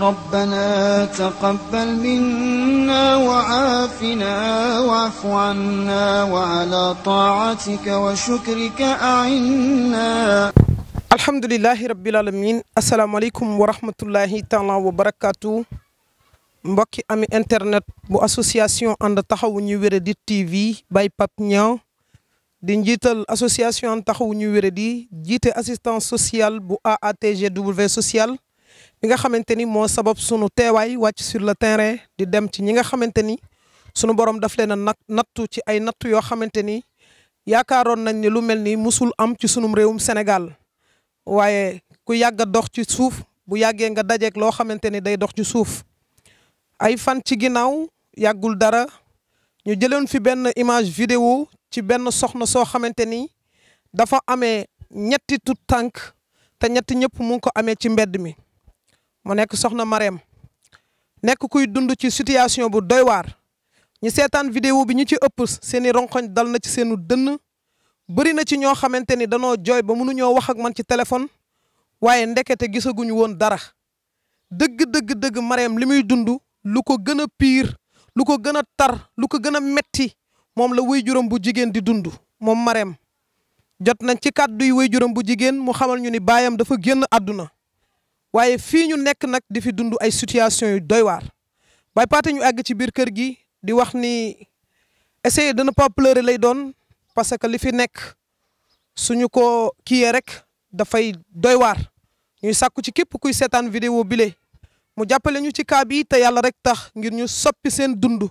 ربنا تقبل منا وعافنا واعف عنا وعلى طاعتك وشكرك أعنا. الحمد لله رب العالمين. السلام عليكم ورحمة الله تعالى وبركاته. mbokki ami internet bu association ànd taxawu ñu wéradi TV by Pape Niang di njiital association ànd taxawu ñu wéradi jiite assistance sociale bu AATGW social bi nga xamante ni moo sabab sunu teewaay wàcc sur le terrain di dem ci ñi nga xamante ni sunu borom daf leen a nattu ci ay nattu yoo xamante ni yaakaaroon nañ ne lu mel ni musul am ci sunum réewum Sénégal waaye ku yàgg a dox ci suuf bu yàggee nga dajeek loo xamante ni day dox ci suuf. ay fan ci ginnaaw yàggul dara ñu jëloon fi benn image vidéo ci benn soxna soo xamante ni dafa amee ñetti tut tànk te ñetti ñëpp mu ngi ko amee ci mbedd mi mu nekk soxna Marème nekk kuy dund ci situation bu doy waar ñu seetaan vidéo bi ñu ci ëpp seeni ronkoñ dal na ci seenu dënn bëri na ci ñoo xamante ni danoo jooy ba mënuñoo wax ak man ci téléphone waaye ndekete gisaguñu woon dara dëgg Marème li muy dund lu ko gën a pire lu ko gën a tar lu ko gën a metti moom la waajuram bu jigéen di dund moom Marème jot nañ ci kàddu yi waajuram bu jigéen mu xamal ñu ni baayam dafa génn àdduna waaye fii ñu nekk nag di fi dund ay situation yu doy waar bay paate ñu àgg ci biir kër gi di wax ni essayer de ne pas pleurer lay doon parce que li fi nekk suñu ko kiyee rek dafay doy waar ñuy sàkku ci képp kuy seetaan vidéo bile mu jàppale ñu ci cas bi te yàlla rek tax ngir ñu soppi seen dund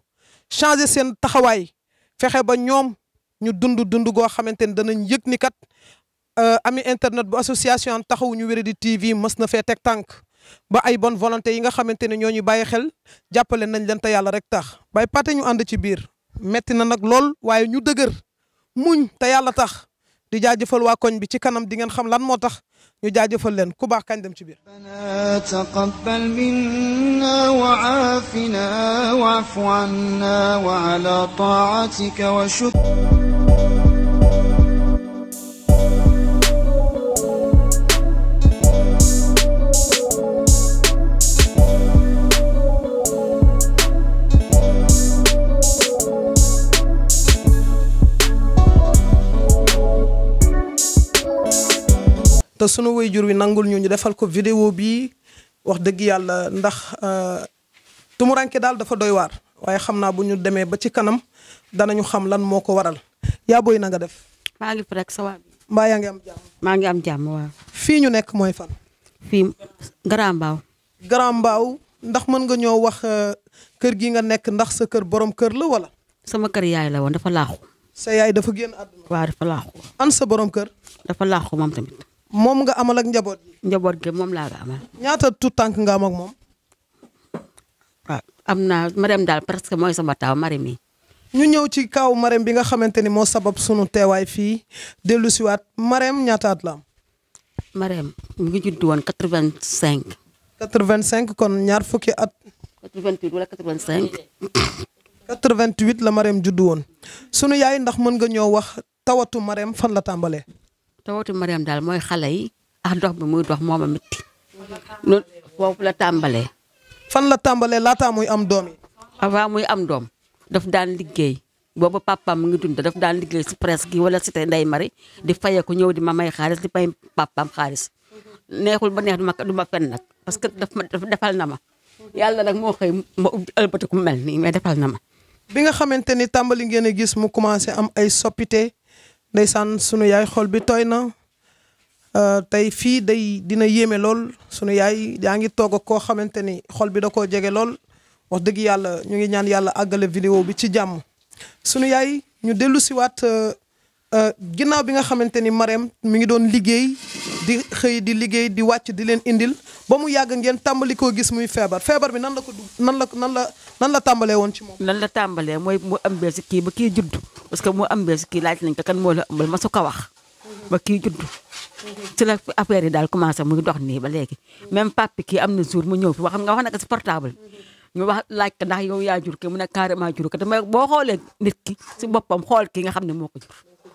changer seen taxawaay fexe ba ñoom ñu dund goo xamante ni danañ yëg ni kat ami internet bu association taxawu ñu wéradi TV mës na fee teg tànk ba ay bonne volonté yi nga xamante ne ñoo ñu bàyyi xel jàppale nañ leen te yàlla rek tax bay pate ñu ànd ci biir metti na nag lool waaye ñu dëgër muñ te yàlla tax di jaajëfal waa koñ bi ci kanam di ngeen xam lan moo tax ñu jaajëfal leen ku baax kañ dem ci biir. taqabbal minna wa aafina wa'fu anna wa ala ta'atika wa shukr. te sunu waajur wi nangul ñu defal ko vidéo bi wax dëgg yàlla ndax tumuranke daal dafa doy waar waaye xam naa bu ñu demee ba ci kanam danañu xam lan moo ko waral yaa booy na nga def. maa ngi fi rek sa waa bi. mbaa yaa ngi am jàmm. maa ngi am jàmm waaw. fii ñu nekk mooy fan. fii Grand Mbao. Grand Mbao ndax mën nga ñoo wax kër gi nga nekk ndax sa kër borom kër la wala. sama kër yaay la woon dafa laaxu. sa yaay dafa génn àdduna. waaw dafa laaxu. an sa borom kër. dafa laaxu moom tamit. moom nga amal ak njaboot gi. njaboot gi moom laa nga amal. ñaata tout tànk nga am ak moom. waaw am naa Marème daal presque mooy sama taaw Marème yi. ñu ñëw ci kaw Marème bi nga xamante ni moo sabab sunu teewaay fii dellu siwaat Marème ñaata at la am. Marème mu ngi judd woon 85. 85 kon ñaar fukki at. 88 wala 85. 88 la Marème judd woon sunu yaay ndax mën nga ñoo wax tawatu Marème fan la tàmbalee. tawatu Marème daal mooy xale yi ak dox bi muy dox moom a métti loolu foofu la tàmbalee. fan la tàmbalee laataa muy am doom yi. avant muy am doom daf daan liggéey boobu papaam mu ngi dund daf daan liggéey si presse gi wala cité Ndeye Marie di fayee ko ñëw di ma may xaalis di may papaam xaalis neexul ba neex du ma fen nag parce que daf defal na ma yàlla nag moo xëy ma ëlbati ku mel nii mais defal na ma. bi nga xamante ni tàmbali ngeen a gis mu commencé am ay soppite. ndeysaan sunu yaay xol bi tooy na tey fii dina yéeme lool sunu yaay yaa ngi toog ak koo xamante ni xol bi da koo jege lool wax dëgg yàlla ñu ngi ñaan yàlla àggale vidéo bi ci jàmm sunu yaay ñu dellu siwaat ginnaaw bi nga xamante ni Marème mi ngi doon liggéey di xëy di liggéey di wàcc di leen indil ba mu yàgg ngeen tàmbali koo gis muy feebar bi nan la ko nan la tàmbalee woon ci moom. nan la tàmbalee mooy mu ëmbee si kii ba kii judd parce que mu ëmbee si kii laaj nañ ko kan moo la ëmbal ma su ko wax ba kii judd ci la affaire yi daal commencé muy dox nii ba léegi même papi kii am na jour mu ñëw fi wax nga wax na ko si portable ñu wax laaj ko ndax yow yaa jur ke mu ne carrément jur ko te mais boo xoolee nit ki si boppam xool ki nga xam ne moo ko jur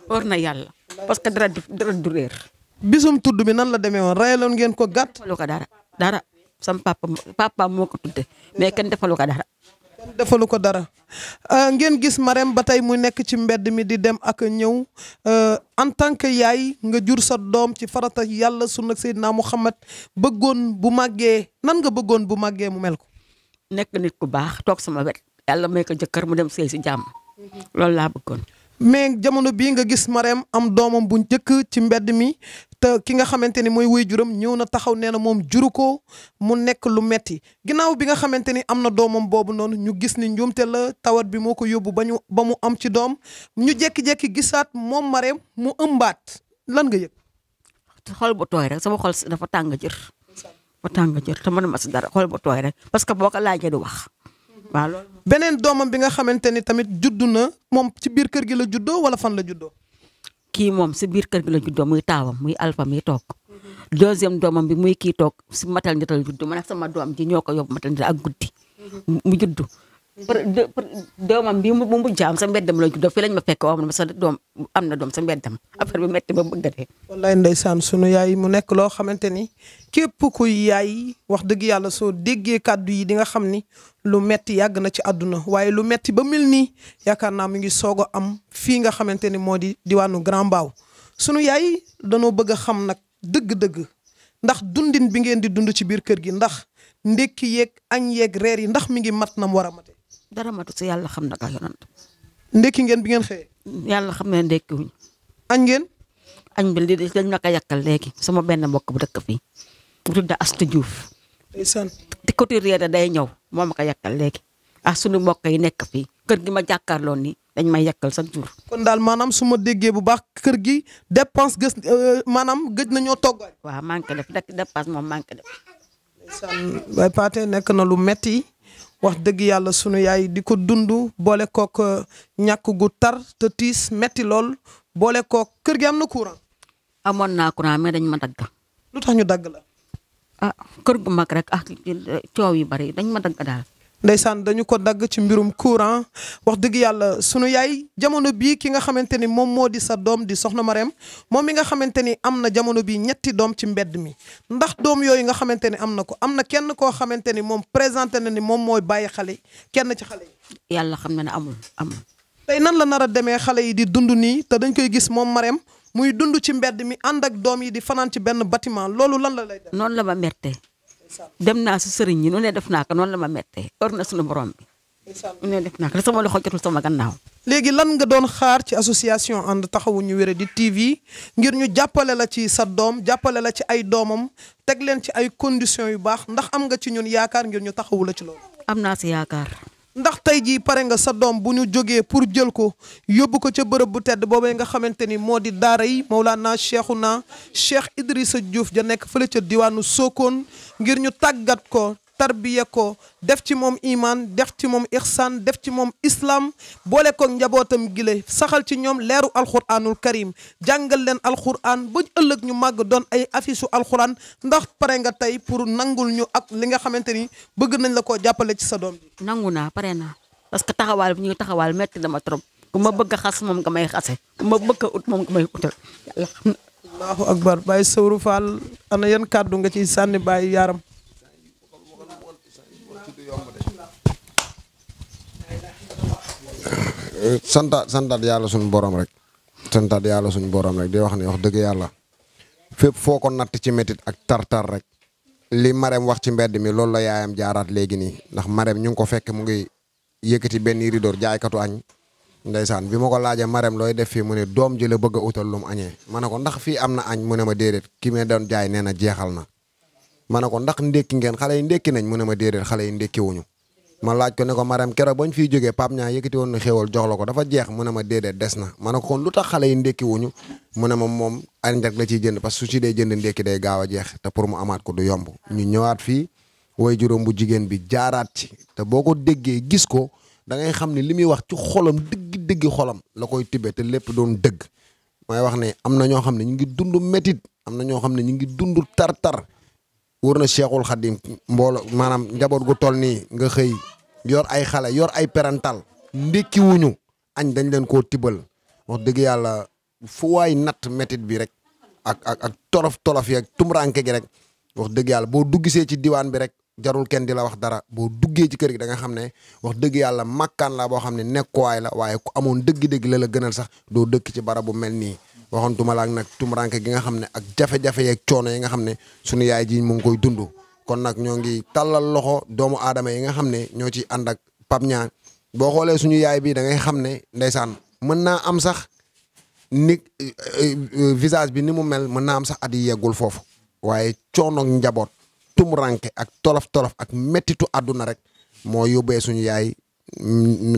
war na yàlla parce que dara du réer. bisum tudd bi nan la demee woon rayaloon ngeen ko gàtt. defalu ko dara sam papa moo ko tudde mais kenn defalu ko dara. kenn defalu ko dara ngeen gis Marème ba tey mu nekk ci mbedd mi di dem ak ñëw en tant que yaay nga jur sa doom ci farata yàlla sunna Seydina Muhammad bëggoon bu màggee nan nga bëggoon bu màggee mu mel ko. nekk nit ku baax toog sama wet yàlla may ko jëkkër mu dem sëy si jàmm loolu laa bëggoon. mais jamono bii nga gis Marème am doomam bu njëkk ci mbedd mi te ki nga xamante ni mooy waajuram ñëw na taxaw nee na moom juru ko mu nekk lu metti ginnaaw bi nga xamante ni am na doomam boobu noonu ñu gis ni njuumte la tawat bi moo ko yóbbu ba mu am ci doom ñu jékki-jékki gisaat moom Marème mu ëmbaat lan nga yëg. xol bu tooy rek sama xol dafa tàng jër. dafa tàng jër te mënuma si dara xol bu tooy rek parce que boo ko laajee du wax. waaw loolu. beneen doomam bi nga xamante ni tamit juddu na moom ci biir kër gi la juddoo wala fan la juddoo. kii moom si biir kër gi la juddoo muy taawam muy alpha mi toog. deuxième doomam bi muy kii toog si maternité la juddoo man ak sama doom ji ñoo ko yóbbu maternité ak guddi. mu juddu. doomam bi mu jaam sa mbeddam la juddoo fii lañ ma fekk wax ma sa doom am na doom sa mbeddam affaire bi métti ba bëgg a dee. wallaay ndeysaan sunu yaay mu nekk loo xamante ni képp kuy yaay wax dëgg yàlla soo déggee kàddu yi di nga xam ni lu metti yàgg na ci àdduna waaye lu metti ba mel nii yaakaar naa mu ngi soog a am fii nga xamante ni moo di diwaanu Grand Mbao sunu yaay danoo bëgg a xam nag dëgg-dëgg ndax dundin bi ngeen di dund ci biir kër gi ndax ndekki yeeg añ yeeg reer yi ndax mi ngi mat na mu war a mate. dara matu si yàlla xam na ka yonant. ndekki ngeen bi ngeen xëyee. yàlla xam ne ndekki wuñ. añ ngeen. añ bi li dañ ma ko yàkkal léegi sama benn mbokk bu dëkk fii mu tudd Astou Diouf. ndeysaan. te couturier day ñëw moo ma ko yàkkal léegi ah sunu mbokk yi nekk fii kër gi ma jàkkaarloo nii dañ may yàkkal chaque jour. kon daal maanaam su ma déggee bu baax kër gi dépense maanaam gëj nañoo togg. waaw manqué def dépense moom manqué def. ndeysaan waaye Pathé nekk na lu metti wax dëgg yàlla sunu yaay di ko dund boole kook ñàkk gu tar te tiis metti lool boole kook kër gi am na courant. amoon naa courant mais dañ ma dagg. lu tax ñu dagg la. kër gu mag rek ak coow yu bari dañ ma dagg daal. ndeysaan dañu ko dagg ci mbirum courant wax dëgg yàlla sunu yaay jamono bii ki nga xamante ni moom moo di sa doom di soxna Marème moom mi nga xamante ni am na jamono bii ñetti doom ci mbedd mi ndax doom yooyu nga xamante ni am na ko am na kenn koo xamante ni moom présenté na ni moom mooy bàyyi xale kenn ci xale yi. yàlla xam na ne amul. tey nan la nar a demee xale yi di dund nii te dañ koy gis moom Marème muy dund ci mbedd mi ànd ak doom yi di fanaan ci benn bâtiment loolu lan la lay def. noonu la ma mettee. dem naa si sëriñ ñi nu ne def naa ko noonu la ma mettee or na suñu borom bi. nu ne def naa ko sama loxo jotul sama gannaaw. léegi lan nga doon xaar ci association ànd taxawu ñu wéradi TV ngir ñu jàppale la ci sa doom jàppale la ci ay doomam teg leen ci ay conditions yu baax ndax am nga ci ñun yaakaar ngir ñu taxawu la ci loolu. am naa si yaakaar. ndax tey jii pare nga sa doom bu ñu jógee pour jël ko yóbbu ko ca bërëb bu tedd boobee nga xamante ni moo di daara yi Mawlana Cheikh Idrissa Diouf ja nekk fële ca diwaanu Sokone ngir ñu tàggat ko tarbiya ko def ci moom iman def ci moom ihsan def ci moom islam boole ko njabootam gile saxal ci ñoom leeru alquranul karim jàngal leen alquran ba ëllëg ñu màgg doon ay afisu alquran ndax pare nga tey pour nangul ñu ak li nga xamante ni bëgg nañ la koo jàppale ci sa doom bi. nangu naa pare naa parce que taxawaal bi ñu taxawaal metti dama trop ku ma bëgg a xas moom nga may xase ku ma bëgg a ut moom nga may utal yàlla xam na. allahu akbar Baye Sawru Fall ana yan kàddu nga ciy sànni Baye Yaram. santaat yàlla suñu borom rek di wax ne wax dëgg yàlla fépp foo ko natt ci métit ak tartar rek li Marème wax ci mbedd mi loolu la yaayam jaaraat léegi nii ndax Marème ñu ngi ko fekk mu ngi yëkkati benn ridoor jaaykatu añ ndeysaan bi ma ko laajee Marème looy def fii mu ne doom ji la bëgg a utal lu mu añee ma ne ko ndax fii am na añ mu ne ma déedéet ki me doon jaay nee na jeexal na ma ne ko ndax ndékki ngeen xale yi ndékki nañ mu ne ma déedéet xale yi ndékki wuñu ma laaj ko ne ko Marème keroog bañ fiy jógee Pape Niang yëkkati woon na xéewal jox la ko dafa jeex mu ne ma déedéet des na ma ne ko kon lu tax xale yi ndékki wuñu mu ne ma moom añ rek la ciy jënd parce que su ci dee jënd ndékki day gaaw a jeex te pour mu amaat ko du yomb ñu ñëwaat fii way juróom bu jigéen bi jaaraat ci te boo ko déggee gis ko da ngay xam ne li muy wax ci xolam dëgg xolam la koy tibbee te lépp doon dëgg may wax ne am na ñoo xam ne ñu ngi dund métit am na ñoo xam ne ñu ngi dund tar-tar wóor na Cheikhul Khadim mboolo maanaam njaboot gu toll nii nga xëy yor ay xale yor ay parental ndékki wuñu añ dañ leen koo tibal wax dëgg yàlla fu waay natt métit bi rek ak tolof yi ak tumranke gi rek wax dëgg yàlla boo duggisee ci diwaan bi rek jarul kenn di la wax dara boo duggee ci kër gi da nga xam ne wax dëgg yàlla makkaan la boo xam ne nekkuwaay la waaye ku amoon dëgg-dëgg la gënal sax doo dëkk ci barab bu mel nii waxoontuma la ak nag tumuranke gi nga xam ne ak jafe-jafe yeeg coono yi nga xam ne sunu yaay ji mu ngi koy dund kon nag ñoo ngi tàllal loxo doomu aadama yi nga xam ne ñoo ci ànd ak Pape Niang boo xoolee suñu yaay bi da ngay xam ne ndeysaan mën naa am sax ni visage bi ni mu mel mën naa am sax at yi yeggul foofu waaye coonoog njaboot tumuranke ak tolof-tolof ak mettitu àdduna rek moo yóbbee suñu yaay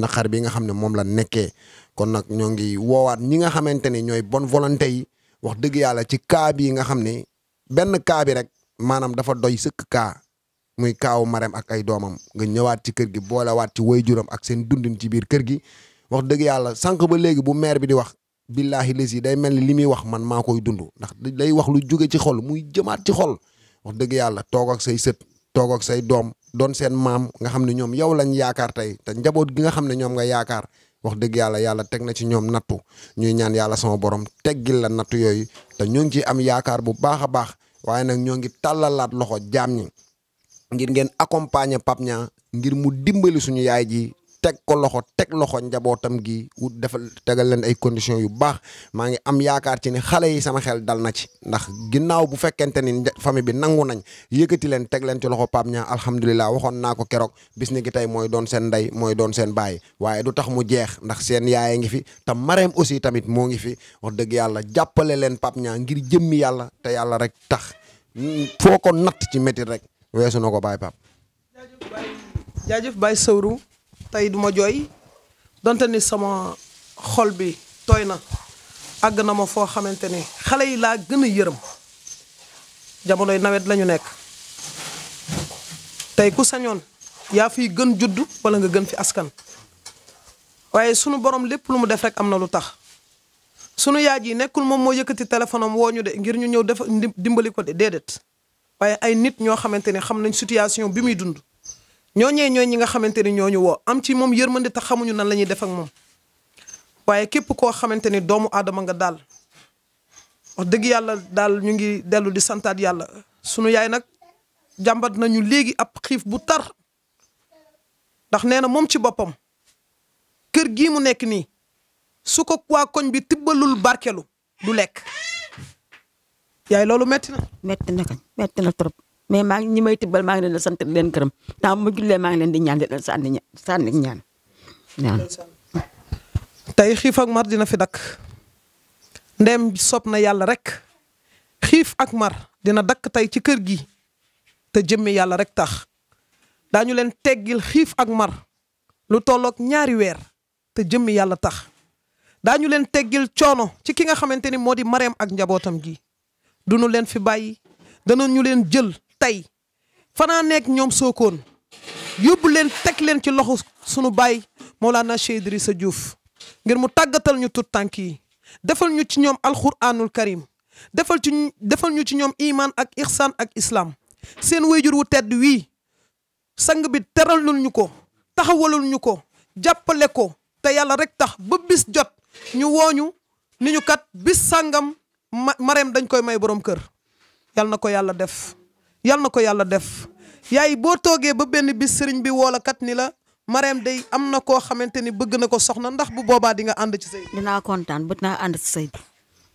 naqar bi nga xam ne moom la nekkee kon nag ñoo ngi woowaat ñi nga xamante ni ñooy bonne volonté yi wax dëgg yàlla ci cas bi nga xam ne benn cas bi rek maanaam dafa doy sëkk cas muy kaawu Marème ak ay doomam nga ñëwaat ci kër gi boolewaat ci waajuram ak seen dundin ci biir kër gi wax dëgg yàlla sànq ba léegi bu maire bi di wax billaahi lesi day mel ni li muy wax man maa koy dund ndax day wax lu jóge ci xol muy jëmaat ci xol wax dëgg yàlla toog ak say sët toog ak say doom doon seen maam nga xam ne ñoom yow lañ yaakaar tey te njaboot gi nga xam ne ñoom nga yaakaar wax dëgg yàlla yàlla teg na ci ñoom nattu ñuy ñaan yàlla sama borom teggil la nattu yooyu te ñoo ngi ciy am yaakaar bu baax a baax waaye nag ñoo ngi tàllalaat loxo jaam ñi ngir ngeen accompagner Pape Niang ngir mu dimbali suñu yaay ji teg ko loxo teg loxo njabootam gi wut defal tegal leen ay conditions yu baax maa ngi am yaakaar ci ne xale yi sama xel dal na ci ndax ginnaaw bu fekkente ni famille bi nangu nañ yëkkati leen teg leen ci loxo Pape Niang alhamdulilah waxoon naa ko keroog bis ni ki tey mooy doon seen ndey mooy doon seen baay waaye du tax mu jeex ndax seen yaay ngi fi te Marème aussi tamit moo ngi fi wax dëgg yàlla jàppale leen Pape Niang ngir jëmmi yàlla te yàlla rek tax foo ko natt ci métti rek weesu na ko Baye Pape. jaajëf Baye Sawru tey du ma jooy donte ni sama xol bi tooy na àgg na ma foo xamante ni xale yi laa gën a yërëm jamonoy nawet lañu nekk tey ku sañoon yaa fiy gën judd wala nga gën fi askan waaye sunu borom lépp lu mu def rek am na lu tax sunu yaay ji nekkul moom moo yëkkati téléphone am woo ñu de ngir ñu ñëw def dimbali ko de déedéet waaye ay nit ñoo xamante ni xam nañ situation bi muy dund ñooñee ñooy ñi nga xamante ni ñooñu woo am ci moom yërmande te xamuñu nan la ñuy def ak moom waaye képp koo xamante ni doomu aadama nga daal wax dëgg yàlla daal ñu ngi dellu di santaat yàlla sunu yaay nag jàmbat nañu léegi ab xiif bu tar ndax nee na moom ci boppam kër gii mu nekk nii su ko waa koñ bi tibbalul barkelu du lekk yaay loolu metti na. metti na kañ metti na trop mais maa ngi ñi may tibbal maa ngi leen di sant leen gërëm temps bu ma jullee maa ngi leen di ñaan di leen sànni ñaan. tey xiif ak mar dina fi dakk ndem sob na yàlla rek xiif ak mar dina dakk tey ci kër gi te jëmmi yàlla rek tax daañu leen teggil xiif ak mar lu tolloog 2 weer te jëmmi yàlla tax daañu leen teggil coono ci ki nga xamante ni moo di Marème ak njabootam gi duñu leen fi bàyyi danañu leen jël tey fanaa nekk ñoom Sokone yóbbu leen teg leen ci loxo sunu baay Mawlana Cheikh Idrissa Diouf ngir mu tàggatal ñu tut tànk yi defal ñu ci ñoom alquranul karim defal ñu ci ñoom iman ak ihsan ak islam seen wayjur wu tedd wii sang bi teralul ñu ko taxawalul ñu ko jàppale ko te yàlla rek tax ba bis jot ñu wooñu ni ñu kat bis sàngam Marème dañ koy may borom kër yal na ko yàlla def yal na ko yàlla def yaay boo toogee ba benn bis sëriñ bi woola kat ni la Marème day am na koo xamante ni bëgg na ko soxna ndax bu boobaa di nga ànd ci sëy bi. dinaa kontaan ba dinaa ànd ci sëy bi.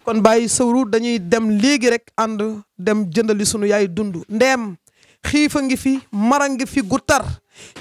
kon Baye Sawru dañuy dem léegi rek ànd dem jëndali sunu yaay dund ndeem xiifa ngi fi mara ngi fi gu tar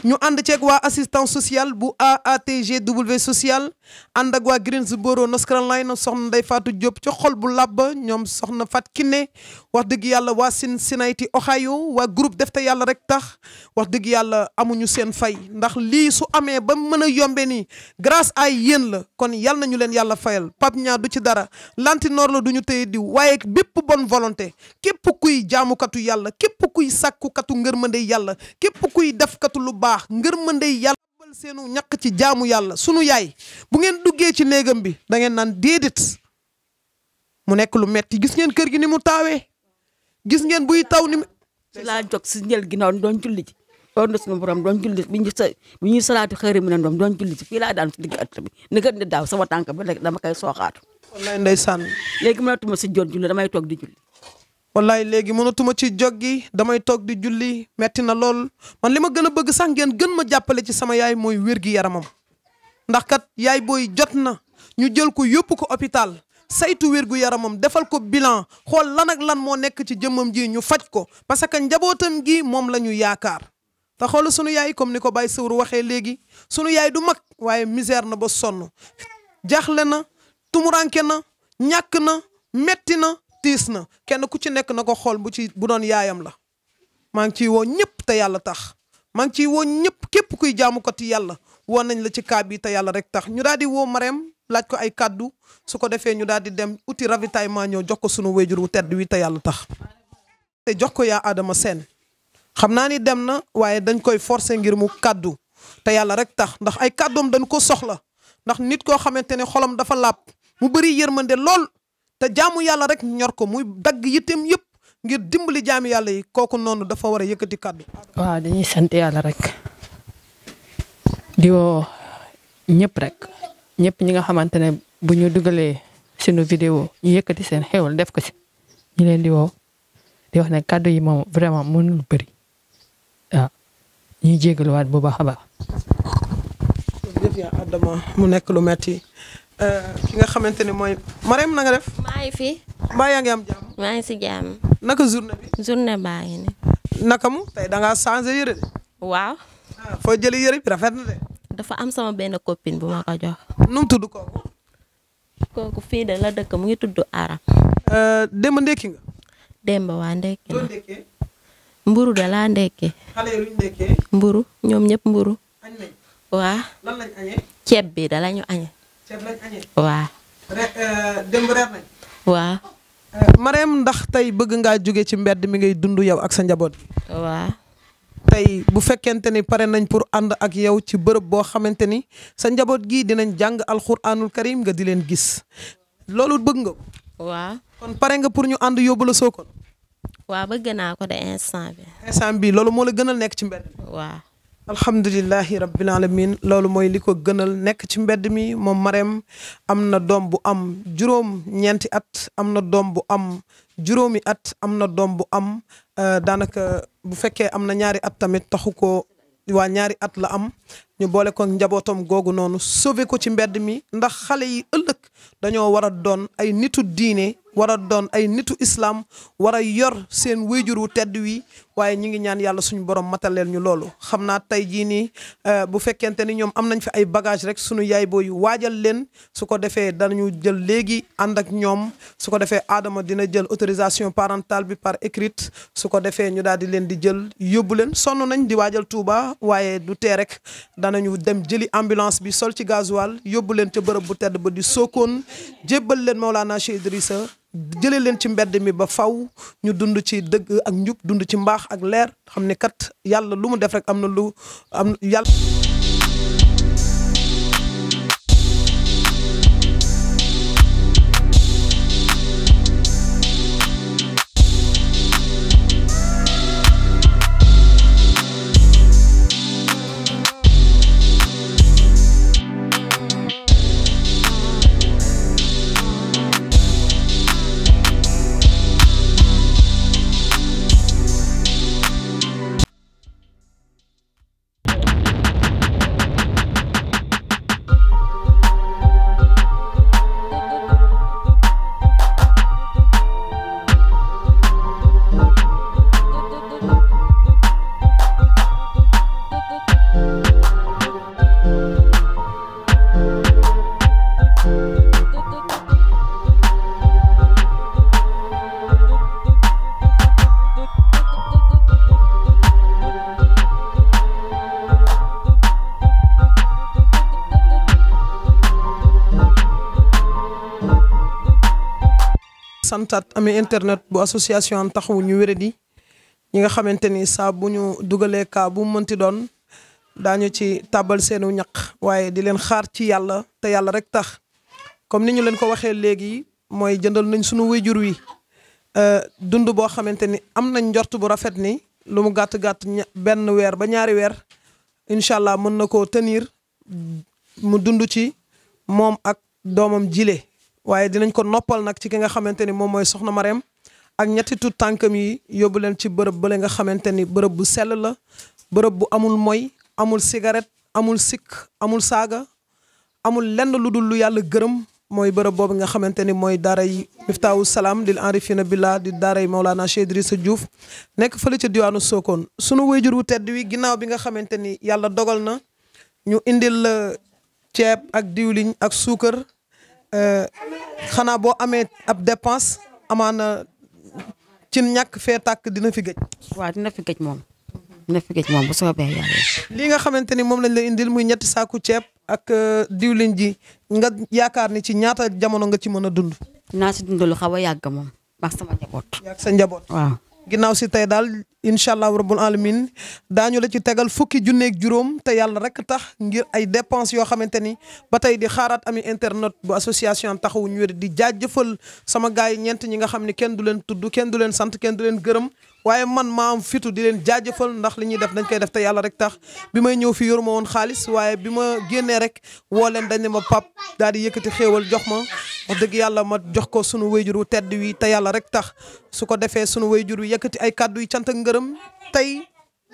ñu ànd ceeg waa assistance sociale bu AATGW social ànd ak waa Greensboro North Carolina soxna Ndeye Fatou Diop ci xol bu làbba ñoom soxna Fat Kiné wax dëgg yàlla waa Cincinnati Ohio waa groupe def te yàlla rek tax wax dëgg yàlla amuñu seen fay ndax lii su amee ba mën a yombe nii grâce à yéen la kon yal nañu leen yàlla fayal Pape Niang du ci dara lantinoor la du ñu téye diw waaye bépp bonne volonté képp kuy jaamukatu yàlla képp kuy sàkkukatu ngërmande yàlla képp kuy defkatu lu baax ngërmande yàlla bal seenu ñàkk ci jaamu yàlla sunu yaay bu ngeen duggee ci néegam bi da ngeen naan déedéet mu nekk lu metti gis ngeen kër gi ni mu taawee gis ngeen buy taw ni si laa jóg si njël ginnaaw doon julli ji doon na suñu borom doon julli bi ñuy salaatu xëyri mu ne doon julli ji fii laa daan si digg at bi ni gën di daaw sama tànk ba léegi dama koy sooxaatu wallaay ndeysaan léegi mënatuma si joon julli damay toog di julli wallaay léegi mënatuma ci joggi damay toog di julli metti na lool man li ma gën a bëgg sax ngeen gën ma jàppale ci sama yaay mooy wér gi yaramam ndax kat yaay booy jot na ñu jël ko yóbbu ko hôpital saytu wér gu yaramam defal ko bilan xool lan ak lan moo nekk ci jëmmam ji ñu faj ko parce que njabootam gi moom la ñu yaakaar te xool sunu yaay comme ni ko Baye Sawru waxee léegi sunu yaay du mag waaye misère na ba sonn jaaxle na tumuranke na ñàkk na metti na tiis na kenn ku ci nekk na ko xool bu doon yaayam la maa ngi ciy woo ñëpp te yàlla tax maa ngi ciy woo ñëpp képp kuy jaamukati yàlla woo nañ la ci kaa bi te yàlla rek tax ñu daal di woo Marème laaj ko ay kàddu su ko defee ñu daal di dem uti ravitaillement ñëw jox ko sunu wéjur wu tedd wi te yàlla tax te jox ko yaa Adama Sène xam naa ni dem na waaye dañ koy forcer ngir mu kàddu te yàlla rek tax ndax ay kàddoom dañ ko soxla ndax nit koo xamante ne xolam dafa làpp mu bëri yërmande lool te jaamu yàlla rek ñor ko muy dagg yitteem yëpp ngir dimbali jaami yàlla yi kooku noonu dafa war a yëkkati kàddu. waaw dañuy sant yàlla rek di woo ñëpp rek ñëpp ñi nga xamante ne bu ñu dugalee sunu vidéo ñu yëkkati seen xéwal def ko si ñu leen di woo di wax ne kàddu yi moom vraiment mënul bëri waaw ñuy jégaluwaat bu baax a baax. jërëjëf yaa Adama mu nekk lu metti ki nga xamante ne mooy Marème na nga def. maa ngi fi. mbaa yaa ngi am jàmm. maa ngi si jàmm. naka journée bi. journée baa ngi ni. naka mu tey da ngaa changé yëre de. waaw. foo jëlee yëre bi rafet na de. dafa am sama benn copine bu ma ko jox. nu mu tudd kooku. kooku fii de la dëkk mu ngi tudd Aram. démb ndekki nga. démb waa ndekki loo na. ndekkee. mburu de laa ndekkee. xale yi luñ ndekkee. mburu ñoom ñëpp mburu. añ nañ. waa. lan lañ añee. ceeb bi da la ñu añe. ceeb lañ añee. waa. démb reer nañ. waa. Marème ndax tey bëgg ngaa jóge ci mbedd mi ngay dund yow ak sa njaboot bi. waa. tey bu fekkente ni pare nañ pour ànd ak yow ci bërëb boo xamante ni sa njaboot gii dinañ jàng alxuraanul karim nga di leen gis loolu bëgg nga ko. waa. kon pare nga pour ñu ànd yóbbu la Sokone. waa bëgg naa ko de instant bi. instant bi loolu moo la gënal nekk ci mbedd mi. waa. alhamdulilahi rabbil alamin loolu mooy li ko gënal nekk ci mbedd mi moom Marème am na doom bu am juróom-ñeenti at am na doom bu am juróomi at am na doom bu am daanaka bu fekkee am na ñaari at tamit taxu ko waa ñaari at la am ñu boole ko njabootam googu noonu sauver ko ci mbedd mi ndax xale yi ëllëg dañoo war a doon ay nitu diine war a doon ay nitu islam war a yor seen wéyjur wu tedd wi waaye ñu ngi ñaan yàlla suñu borom mataleel ñu loolu xam naa tey jii nii bu fekkente ni ñoom am nañ fi ay bagage rek suñu yaay booy waajal leen su ko defee danañu jël léegi ànd ak ñoom su ko defee Adama dina jël autorisation parentale bi par écrite su ko defee ñu daal di leen di jël yóbbu leen sonn nañ di waajal Touba waaye du tee rek danañu dem jëli ambulance bi sol ci gasoil yóbbu leen ca bërëb bu tedd ba di Sokone jébbal leen Maolana Cheikh Idrissa jëlee leen ci mbedd mi ba faw ñu dund ci dëgg ak njub dund ci mbaax ak leer xam ne kat yàlla lu mu def rek am na lu am yàlla. santaat ami internet bu association taxawu ñu wéradi ñi nga xamante ni saa bu ñu dugalee kaa bu mu mënti doon daañu ci tàbbal seenu ñaq waaye di leen xaar ci yàlla te yàlla rek tax comme ni ñu leen ko waxee léegi mooy jëndal nañ sunu wéjur wi dund boo xamante ni am nañ njort bu rafet ni lu mu gàtt-gàtt benn weer ba ñaari weer incha allah mën na koo tenir mu dund ci moom ak doomam jile waaye dinañ ko noppal nag ci ki nga xamante ni moom mooy soxna Marème ak ñetti tuut tànkam yi yóbbu leen ci bërëb bële nga xamante ni bërëb bu sell la bërëb bu amul moy amul cigarette amul sikk amul saaga amul lenn lu dul lu yàlla gërëm mooy bërëb boobu nga xamante ni mooy daaray Miftaahu Salaam di Arifina Billah di daaray Maulana Cheikh Idrissa Diouf nekk fële ca diwaanu Sokone sunu wayjur wu tedd wi ginnaaw bi nga xamante ni yàlla dogal na ñu indil la ceeb ak diwliñ ak suukar xanaa boo amee ab dépense amaana ci ñàkk fee tàkk dina fi gëj. waaw dina fi gëj moom. dina fi gëj moom bu soobee yàlla. lii nga xamante ni moom lañ la indil muy ñetti saaku ceeb ak diwlin ji nga yaakaar ni ci ñaata jamono nga ci mën a dund. naa si dund lu xaw a yàgg moom ak sama njaboot. ak sa njaboot. waaw. ginnaaw si tey daal incha allah rabbul alamin daañu la ci tegal fukki junneeg juróom te yàlla rek tax ngir ay dépenses yoo xamante ni ba tey di xaaraat ami internet bu association taxawu ñu wér di jaajëfal sama gars yi ñeent ñi nga xam ni kenn du leen tudd kenn du leen sant kenn du leen gërëm waaye man maa am fitu di leen jaajëfal ndax li ñuy def dañ koy def te yàlla rek tax bi may ñëw fi yoru ma woon xaalis waaye bi ma génnee rek woo leen dañ ne ma pap daal di yëkkati xéewal jox ma wax dëgg yàlla ma jox ko sunu wayjur wu tedd wi te yàlla rek tax su ko defee sunu wayjur wi yëkkati ay kàddu yi cant ak ngërëm tey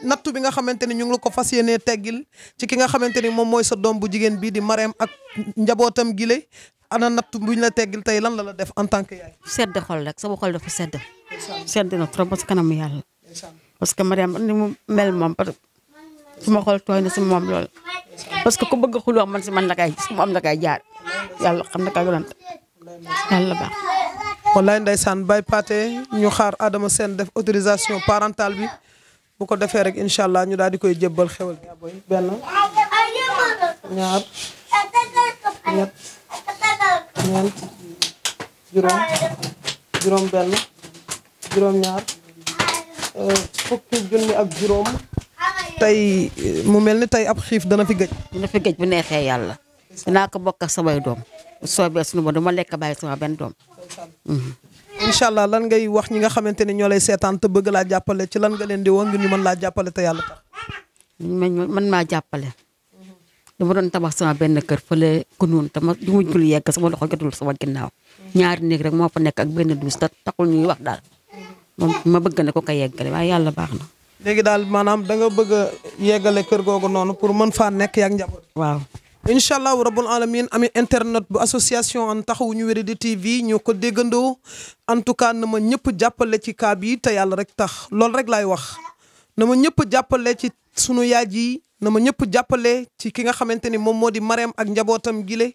nattu bi nga xamante ni ñu ngi la ko fas yéenee teggil ci ki nga xamante ni moom mooy sa doom bu jigéen bii di Marème ak njabootam gile ana nattu buñ la teggil tey lan la def en tant que yaay. sedd xol rek sama xol dafa sedd. sedd na trop parce que kanamu yàlla. parce que Marème ni mu mel moom parce que suma xol tooy na si moom lool. parce que ku bëgg xuloo man si man la kay gis mu am la kay jaar yàlla xam na ka yonante yàlla baax. wallaay ndeysaan Baye Pathé ñu xaar Adama Sène def autorisation parentale bi bu ko defee rek incha allah ñu daal di koy jébbal xewal gi boy benn ñaar ñett ñeent juróom benn juróom ñaar fukki junni ak juróom tey mu mel ni tey ab xiif dana fi gëj. dina fi gëj bu neexee yàlla dinaa ko bokk ak samay doom bu soobee suñu ba dama lekk bàyyi sama benn doom. incha allah lan ngay wax ñi nga xamante ne ñoo lay seetaan te bëgg laa jàppale ci lan nga leen di woo ngir ñu mën laa jàppale te yàlla tax. man maa jàppale. dama doon tabax sama benn kër fële kunuun te ma du ma jul yegg sama loxo jotul sama ginnaaw. ñaari néeg rek moo fa nekk ak benn douche te taxul ñuy wax daal moom ma bëgg na ko ko yeggale waaye yàlla baax na. léegi daal maanaam da nga bëgg a yeggale kër googu noonu pour mën faa nekk yak njaboot. waaw. incha allahu rabbul alamin ami internet bu association an taxawu ñu wéradi TV ñoo ko déggandoo en tout cas na ma ñëpp jàppale ci kaa bi te yàlla rek tax loolu rek laay wax na ma ñëpp jàppale ci sunu yaay ji na ma ñëpp jàppale ci ki nga xamante ni moom moo di Marème ak njabootam gile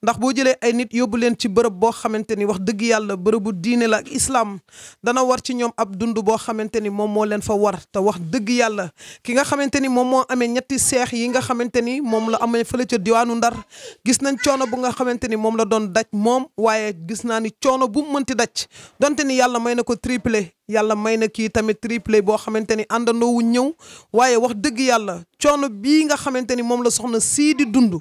ndax boo jëlee ay nit yóbbu leen ci bërëb boo xamante ni wax dëgg yàlla bërëbu diine la ak islam dana war ci ñoom ab dund boo xamante ni moom moo leen fa war te wax dëgg yàlla ki nga xamante ni moom moo amee ñetti seex yi nga xamante ni moom la amee fële ca diwaanu Ndar gis nañ coono bu nga xamante ni moom la doon daj moom waaye gis naa ni coono bu mu mënti daj donte ni yàlla may na ko triplé yàlla may na kii tamit triplé boo xamante ni àndandoo wu ñëw waaye wax dëgg yàlla coono bii nga xamante ni moom la soxna sii di dund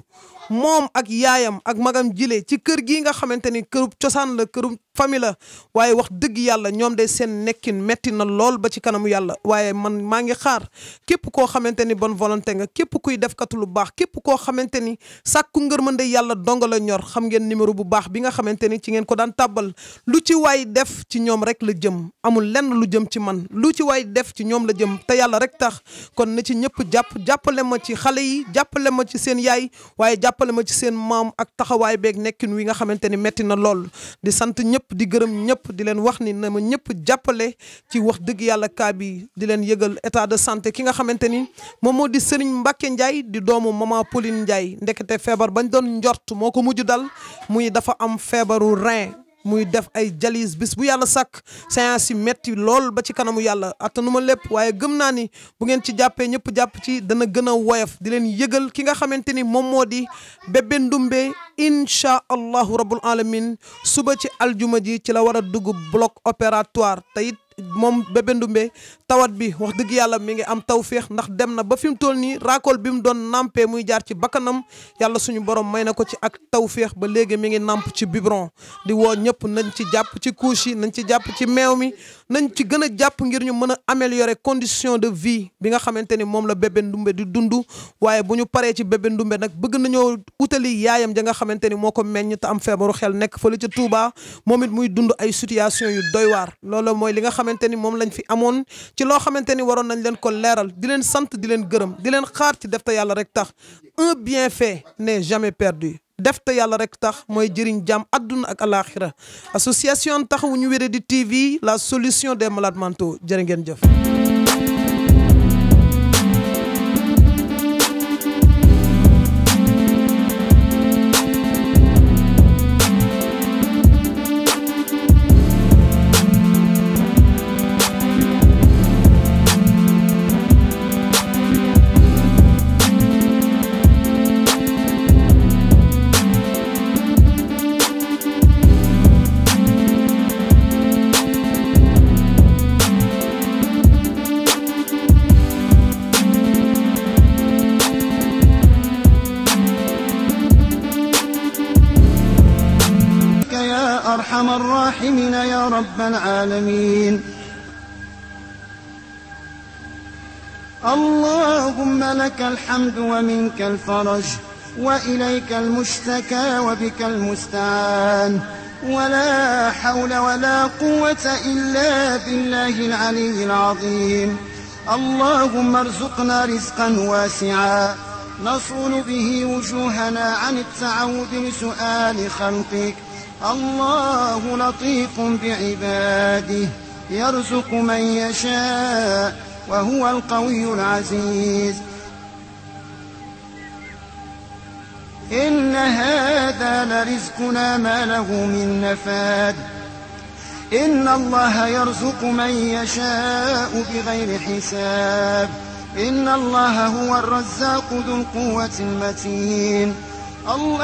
moom ak yaayam ak magam jile ci kër gii nga xamante ni këru cosaan la këru famille la waaye wax dëgg yàlla ñoom de seen nekkin metti na lool ba ci kanamu yàlla waaye man maa ngi xaar képp koo xamante ni bonne volonté nga képp kuy defkatu lu baax képp koo xamante ni sàkku ngërmande yàlla donga la ñor xam ngeen numéro bu baax bi nga xamante ni ci ngeen ko daan tàbbal lu ci waay def ci ñoom rek la jëm amul lenn lu jëm ci man lu ci waay def ci ñoom la jëm te yàlla rek tax kon na ci ñëpp jàppale ma ci xale yi jàppale ma ci seen yaay waaye jàppale ma ci seen maam ak taxawaay beeg nekkin wi nga xamante ni metti na lool di sant ñëpp di gërëm ñëpp di leen wax ni na ma ñëpp jàppale ci wax dëgg yàlla kaa bi di leen yëgal état de santé ki nga xamante ni moom moo di Serigne Mbacke Ndiaye di doomu maman Pauline Ndiaye ndekete feebar bañ doon njort moo ko mujj dal muy dafa am feebaru rein muy def ay jalis bis bu yàlla sàkk séance yi metti lool ba ci kanamu yàlla attanu ma lépp waaye gëm naa ni bu ngeen ci jàppee ñëpp jàpp ci dana gën a woyof di leen yëgal ki nga xamante ni moom moo di bébé ndumbe incha allahu rabbul alamin suba ci aljuma ji ci la war a dugg bloc opératoire te it moom Bébé Ndoumbé tawat bi wax dëgg yàlla mi ngi am tawféex ndax dem na ba fi mu toll nii raakool bi mu doon nampé muy jaar ci bakkanam yàlla suñu borom may na ko ci ak tawféex ba léegi mi ngi namp ci biberon di woo ñëpp nañ ci jàpp ci couche yi nañ ci jàpp ci meew mi nañ ci gën a jàpp ngir ñu mën a améliorer condition de vie bi nga xamante ni moom la Bébé Ndoumbé di dund waaye bu ñu paree ci Bébé Ndoumbé nag bëgg nañoo utali yaayam ja nga xamante ni moo ko meññ te am feebaru xel nekk fële ca Touba moom it muy dund ay situation yu doy waar loolu mooy li nga xamante ni moom lañ fi amoon ci loo xamante ni waroon nañ leen ko leeral di leen sant di leen gërëm di leen xaar ci def te yàlla rek tax un bienfait n'est jamais perdu def te yàlla rek tax mooy jëriñ jàmm adduna ak alaxira association Taxawu ñu wéradi TV la solution des malades mentaux jërë ngeen jëf. أرحم الراحمين يا رب العالمين اللهم لك الحمد ومنك الفرج وإليك المشتكى وبك المستعان ولا حول ولا قوة إلا بالله العلي العظيم اللهم ارزقنا رزقا واسعا نصون به وجوهنا عن التعود لسؤال خلقك الله لطيف بعباده يرزق من يشاء وهو القوي العزيز إن هذا لرزقنا ما له من نفاد إن الله يرزق من يشاء بغير حساب إن الله هو الرزاق ذو القوة المتين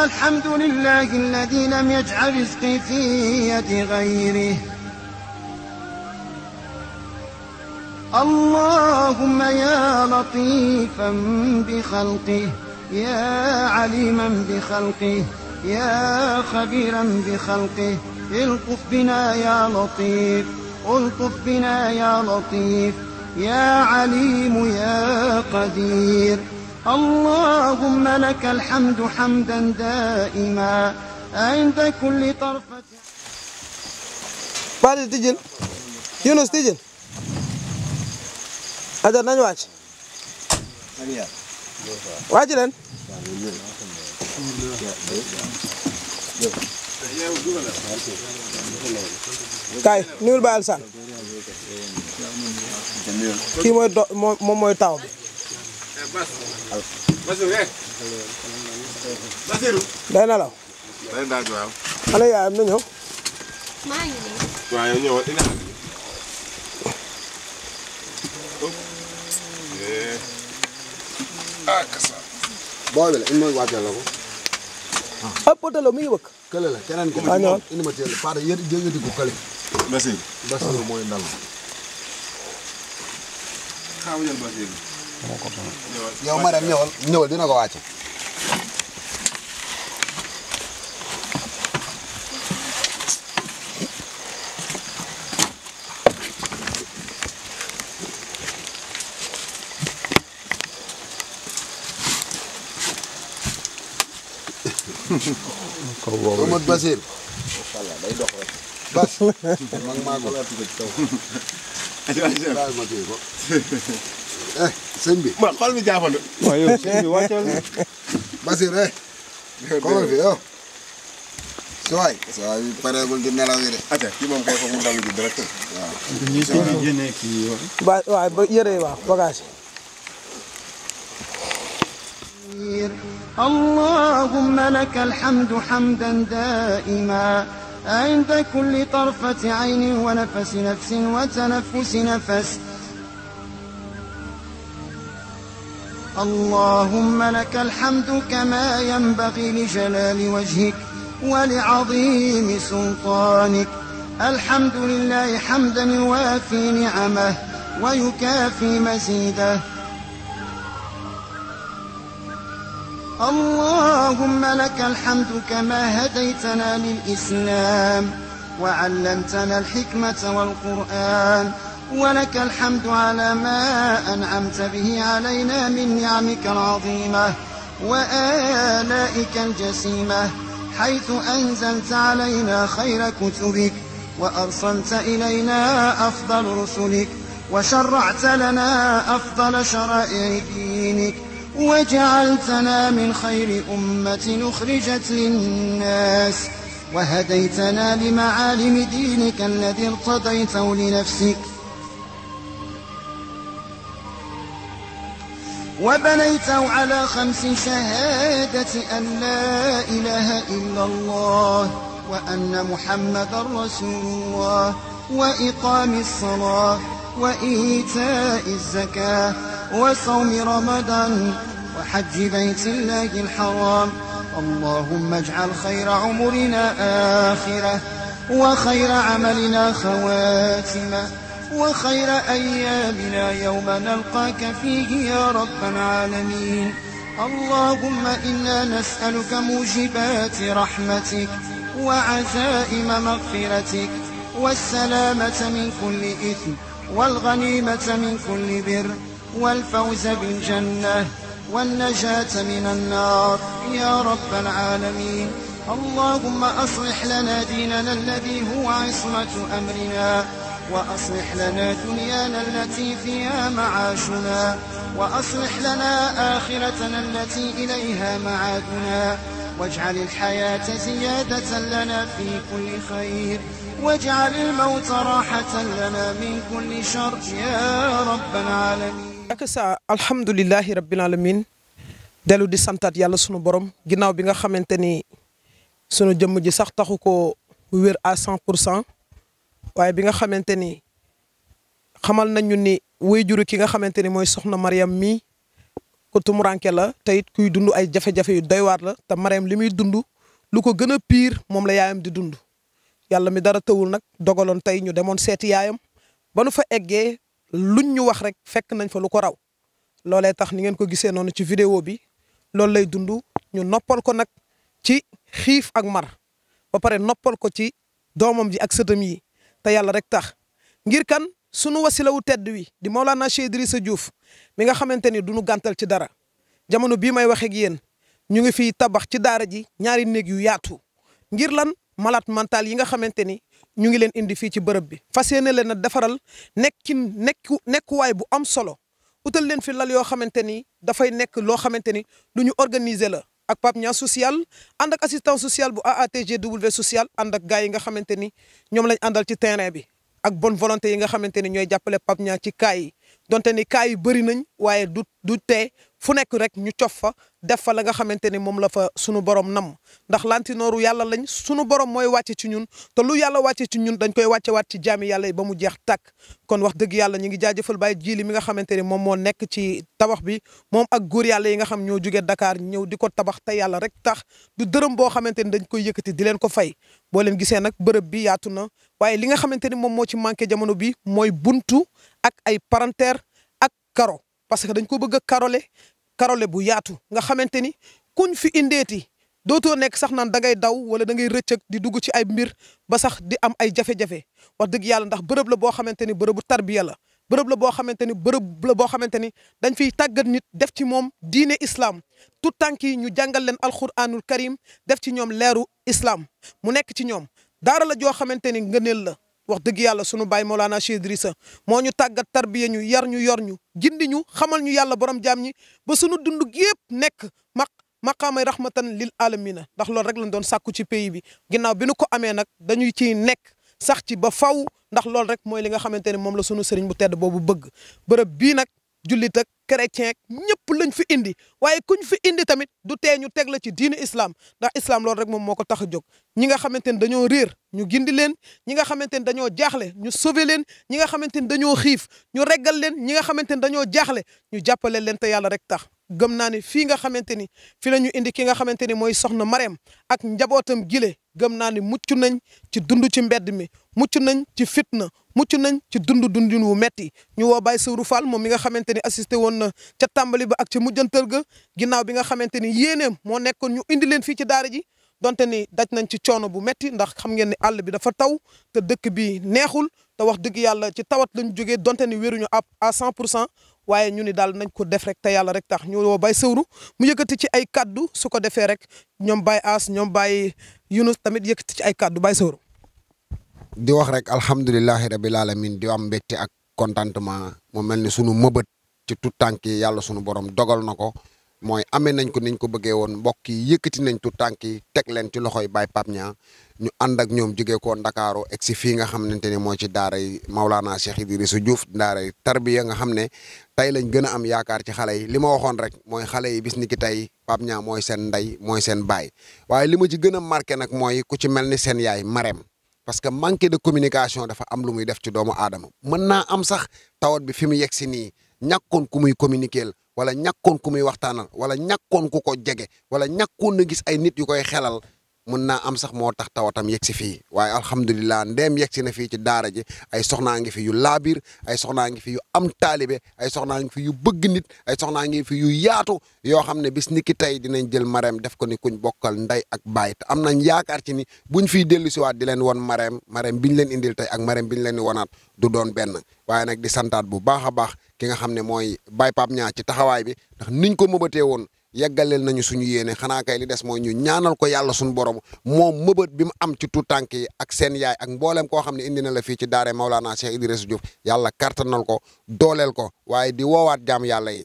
الحمد لله الذي لم يجعل رزقي في يد غيره اللهم يا لطيفا بخلقه يا عليما بخلقه يا خبيرا بخلقه الطف بنا يا لطيف الطف بنا يا لطيف يا عليم يا قدير اللهم لك الحمد حمدا دائما عند كل طرفة Badi tijjil Yunus tijjil aja nañu wàcc wàcc leen kaay nuyul Baye Alassane kii mooy moom mooy taw bi day nelaw ana yaayam na ñëw booy bi la indi ma wàcceel la ko. ah potalo mi ngi bëgg. kële la keneen ki. indi ma teel Fada yéen jëngati ko kële. Basiru mooy ndal. yow ma dem ñëwal dina ko wàcce. Amadou Basir. day dox rek. Bas. mag maa ko. daal ma téye ko. sëñ bi. ma xool mi jaafandu. waaw yow sëñ bi wàccal. Basir xoolal fi yow. suwaay bi pareegul di nelaw yi de. ati kii moom kay foofu mu dalu ji direct. waaw. ñu sëñ bi génnee kii waaw ba yëre waaw bagage اللهم لك الحمد حمدا دائما عند كل طرفة عين ونفس نفس وتنفس نفس اللهم لك الحمد كما ينبغي لجلال وجهك ولعظيم سلطانك الحمد لله حمدا يوافي نعمه ويكافي مزيده. اللهم لك الحمد كما هديتنا للإسلام وعلمتنا الحكمة والقرآن، ولك الحمد على ما أنعمت به علينا من نعمك العظيمة وآلائك الجسيمة، حيث أنزلت علينا خير كتبك وأرسلت إلينا أفضل رسلك وشرعت لنا أفضل شرائع دينك، وجعلتنا من خير أمة أخرجت للناس، وهديتنا لمعالم دينك الذي ارتضيته لنفسك، وبنيته على 5 شهادة أن لا إله إلا الله وأن محمدا رسول الله، وإقام الصلاة وإيتاء الزكاة وصوم رمضان وحج بيت الله الحرام. اللهم اجعل خير عمرنا آخرة وخير عملنا خواتمة وخير أيامنا يوم نلقاك فيه يا رب العالمين. اللهم إنا نسألك موجبات رحمتك وعزائم مغفرتك والسلامة من كل إثم والغنيمة من كل بر والفوز بالجنة والنجاة من النار يا رب العالمين. اللهم أصلح لنا ديننا الذي هو عصمة أمرنا، وأصلح لنا دنيانا التي فيها معاشنا، وأصلح لنا آخرتنا التي إليها معادنا، واجعل الحياة زيادة لنا في كل خير، واجعل الموت راحة لنا من كل شر يا رب العالمين. ak sa alhamdulillahi rabbil alamin dellu di santaat yàlla sunu borom ginnaaw bi nga xamante ni sunu jëmm ji sax taxu ko wér à 100%, waaye bi nga xamante ni xamal nañu ni waajuru ki nga xamante ni mooy soxna Mariam mi ko tumuranke la te it kuy dund ay jafe-jafe yu doy waar la, te Mariam li muy dund lu ko gën a pire moom la yaayam di dund. yàlla mi dara tëwul nag dogaloon tey ñu demoon seeti yaayam ba nu fa eggee luñ ñu wax rek fekk nañ fa lu ko raw. loolee tax ni ngeen ko gisee noonu ci vidéo bi loolu lay dund, ñu noppal ko nag ci xiif ak mar ba pare noppal ko ci doomam ji ak sëtam yi te yàlla rek tax, ngir kan sunu wasila wu tedd wi di Maolana Cheikh Idrissa Diouf mi nga xamante ni du nu gàntal ci dara. jamono bii may waxee ak yéen ñu ngi fiy tabax ci daara ji ñaari néeg yu yaatu ngir lan malade mental yi nga xamante ni ñu ngi leen indi fii ci bërëb bi, fas yéene leen a defaral nekkuwaay bu am solo, utal leen fi lal yoo xamante ni dafay nekk loo xamante ni lu ñu organiser la ak Pape Niang social ànd ak assistance sociale bu AATGW social ànd ak gars yi nga xamante ni ñoom lañ àndal ci terrain bi ak bonne volonté yi nga xamante ni ñooy jàppale Pape Niang ci cas yi, donte ni cas yi bëri nañ waaye du tee fu nekk rek ñu cof fa def fa la nga xamante ni moom la fa sunu borom nam, ndax lantinooru yàlla lañ, sunu borom mooy wàcce ci ñun te lu yàlla wàcce ci ñun dañ koy wàcce waat ci jaami yàlla yi ba mu jeex tàkk. kon wax dëgg yàlla ñu ngi jaajëfal Baye Jili mi nga xamante ni moom moo nekk ci tabax bi, moom ak góor yàlla yi nga xam ñoo jógee Dakar ñëw di ko tabax te yàlla rek tax, du dërëm boo xamante ni dañ koy yëkkati di leen ko fay. boo leen gisee nag bërëb bi yaatu na, waaye li nga xamante ni moom moo ci manqué jamono bi mooy buntu ak ay palanteer ak karo, parce que dañ ko bëgg a karole bu yaatu nga xamante ni kuñ fi indeeti dootoo nekk sax naan da ngay daw wala da ngay rëccëg di dugg ci ay mbir ba sax di am ay jafe-jafe. wax dëgg yàlla ndax bërëb la boo xamante ni bërëbu tarbiya la, bërëb la boo xamante ni bërëb la boo xamante ni dañ fiy tàggat nit def ci moom diine islam, tout tànk yi ñu jàngal leen alquranul karim def ci ñoom leeru islam mu nekk ci ñoom. daara la joo xamante ni ngëneel la. wax dëgg yàlla sunu baay Maolana Cheikh Idrissa moo ñu tàggat tarbiya ñu yar ñu yor ñu gindi ñu xamal ñu yàlla borom jaam ñi ba sunu dund gi yëpp nekk maqaamay rahmatan lil alamina, ndax loolu rek lañ doon sàkku ci pays bi. ginnaaw bi nu ko amee nag dañuy ciy nekk sax ci ba faw, ndax loolu rek mooy li nga xamante ne moom la sunu sëriñ bu tedd boobu bëgg. bërëb bii nag jullit ak chrétien ñëpp lañ fi indi, waaye kuñ fi indi tamit du tee ñu teg la ci diine islam, ndax islam loolu rek moom moo ko tax a jóg. ñi nga xamante ni dañoo réer ñu gindi leen, ñi nga xamante ni dañoo jaaxle ñu sauver leen, ñi nga xamante ni dañoo xiif ñu reggal leen, ñi nga xamante ni dañoo jaaxle ñu jàppale leen te yàlla rek tax. gëm naa ne fii nga xamante ni fi la ñu indi ki nga xamante ni mooy soxna Mariam ak njabootam gile gëm naa ni mucc nañ ci dund ci mbedd mi mucc nañ ci fitna mucc nañ ci dundin wu metti ñu woo Baye Sewru Fall moom mi nga xamante ni assisté woon na ca tàmbali ba ak ca mujjantal ga ginnaaw bi nga xamante ni yéeneem moo nekkoon ñu indi leen fii ci daara ji donte ni daj nañ ci coono bu metti ndax xam ngeen ni àll bi dafa taw te dëkk bi neexul te wax dëgg yàlla ci tawat lañ jógee donte ni wéruñu à 100% waaye ñu ni daal nañ ko def rek te yàlla rek tax ñu woo Baye Sewru mu yëkkati ci ay kaddu su ko defee rek ñoom Baye As ñoom Baye Yunus tamit yëkkati ci ay kaddu Baye Sewru. di wax rek alhamdulilahi rabil alamin di am mbégte ak contentement mu mel ni sunu mëbët ci tout tànk yi yàlla sunu borom dogal na ko mooy amee nañ ko niñ ko bëggee woon mbokk yi yëkkati nañ tout tànk yi teg leen ci loxoy Baye Pape Niang ñu ànd ak ñoom jógee ko Ndakaaru egg si fii nga xamante ne mooy ci daara yi Maulana Cheikh Idrissa Diouf daara yi tarbiya nga xam ne tey lañ gën a am yaakaar ci xale yi li ma waxoon rek mooy xale yi bis ni ki tey Pape Niang mooy seen ndey mooy seen baay waaye li ma ci gën a marqué nag mooy ku ci mel ni seen yaay Marème parce que manque de communication dafa am lu muy def ci doomu aadama mën naa am sax tawat bi fi mu yegg si nii ñàkkoon ku muy communiquer wala ñàkkoon ku muy waxtaanal wala ñàkkoon ku ko jege wala ñàkkoon na gis ay nit yu koy xelal mën naa am sax moo tax tawatam yegg si fii waaye alhamdulilah ndeem yegg si na fii ci daara ji ay soxnaa ngi fi yu laabir ay soxnaa ngi fi yu am taalibe ay soxnaa ngi fi yu bëgg nit ay soxnaa ngi fi yu yaatu yoo xam ne bis ni ki tey dinañ jël Marème def ko ni kuñ bokkal ndey ak baay te am nañ yaakaar ci ni buñ fiy dellu siwaat di leen won Marème biñ leen indil tey ak Marème biñ leen di wonaat du doon benn waaye nag di santaat bu baax a baax ki nga xam ne mooy Baye Pape Niang ci taxawaay bi ndax niñ ko mëbatee woon yeggaleel nañu suñu yéene xanaa kay li des mooy ñu ñaanal ko yàlla suñu borom moom mëbët bi mu am ci tout tànk yi ak seen yaay ak mboolem koo xam ne indi na la fii ci daare Maulana Cheikh Idrissa Diouf yàlla kartanal ko dooleel ko waaye di woowaat jaam yàlla yi